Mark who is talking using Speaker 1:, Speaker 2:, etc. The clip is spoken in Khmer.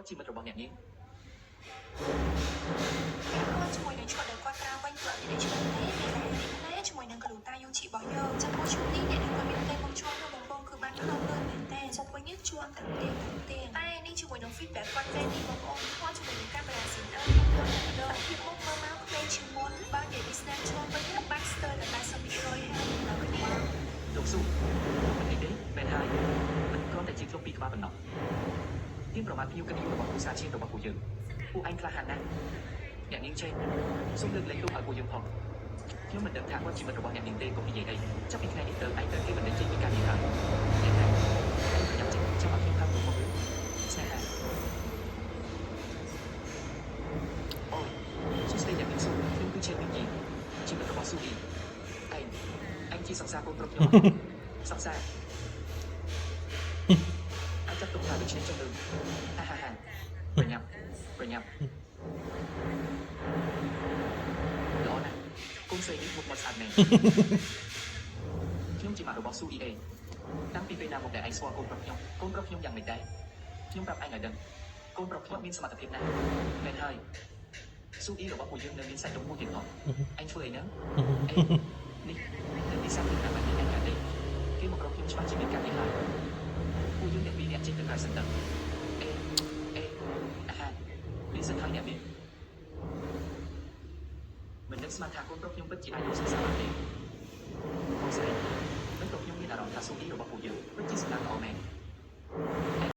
Speaker 1: គាត់ជាមិត្តរបស់អ្នកនាង
Speaker 2: ពាក់ព័ន្ធជាមួយនឹងឈុតដែលគាត់ប្រើវិញគឺអត់មានអីឆ្ងាញ់ទេមានតែនេះផ្លែជាមួយនឹង gluta យូជីរបស់យើងចំពោះឈុតនេះអ្នកដែលគាត់មានផ្ទៃមុខជាប់នោះបងបងគឺបានផ្លោលឿនមែនតើមុខវិញនេះជាប់ទាំងផ្ទាំងទាំងផ្ទាំងតែនេះជាមួយនឹង feedback គាត់ពេលនេះបងប្អូនថតជាមួយនឹងកាមេរ៉ាស៊ីនអើខ្ញុំយកតែម្ដងភាពមុខមើលមកក្មេងជាងមុនបើនិយាយពីស្នាមជាប់វិញបាត់ស្ទើរតែ80%ហើយដល់គ្នា
Speaker 1: លោកស៊ូមិនអីទេមែនហើយមិនគ្រាន់តែជាធ្លុកពីរក្បាលប៉ុណ្ណោះយើងប្រមាថភ្ញៀវកិត្តិយសរបស់គ្រួសារជាងរបស់ពួកយើងពួកឯងក្លាហានណាស់អ្នកនាងចេះសូមលើកលែងទោសឲ្យពួកយើងផងខ្ញុំមិនដឹងថាគាត់ជាមិត្តរបស់អ្នកនាងទេកុំនិយាយអីចាប់ពីថ្ងៃនេះទៅឯងត្រូវគេបណ្ដេញចេញពីការងារហើយអ្នកណាឯងប្រញាប់ចិត្តចាំឲ្យខ្ញុំខាត់មកវិញស្នេហាអូយសួស្តីអ្នកនាងស៊ូខ្ញុំគឺឆេនមីងយីជាមិត្តរបស់ស៊ូអ៊ីឯងឯងជាសង្សារកូនប្រុសខ្ញុំ សង្សារអាចចាត់ទុកថាដូច្នេះចុះទៅហាហាហាប្រញាប់ប្រញាប់ល្អណាស់កូនស្រីនេះមុខមាត់ស្អាតមែនខ្ញុំជាម៉ាក់របស់ស៊ូអ៊ីអេតាំងពីពេលណាមកដែលឯងស្គាល់កូនប្រុសខ្ញុំកូនប្រុសខ្ញុំយ៉ាងម៉េចដែរខ្ញុំប្រាប់ឯងឲ្យដឹងកូនប្រុសខ្ញុំមានសមត្ថភាពណាស់មែនហើយស៊ូអ៊ីរបស់ពួកយើងនៅមានសាច់ដុំមួយទៀតផងឯងធ្វើអីហ្នឹងអេនេះនៅទីសាធារណៈបែបនេះឯងកើតទេគេមករកខ្ញុំច្បាស់ជាមានការនេះហើយ ពួកយើងអ្នកពីរអ្នកចេញទៅក្រៅសិនទៅអេអេអាហាលីសិនហើយអ្នកនេះមិននឹកស្មានថាកូនប្រុសខ្ញុំពិតជាអាចរកសង្សារបានទេកូនស្រីមិនក៏ខ្ញុំមានអារម្មណ៍ថាស៊ូអ៊ីរបស់ពួកយើងពិតជាសំណាងល្អមែនឯង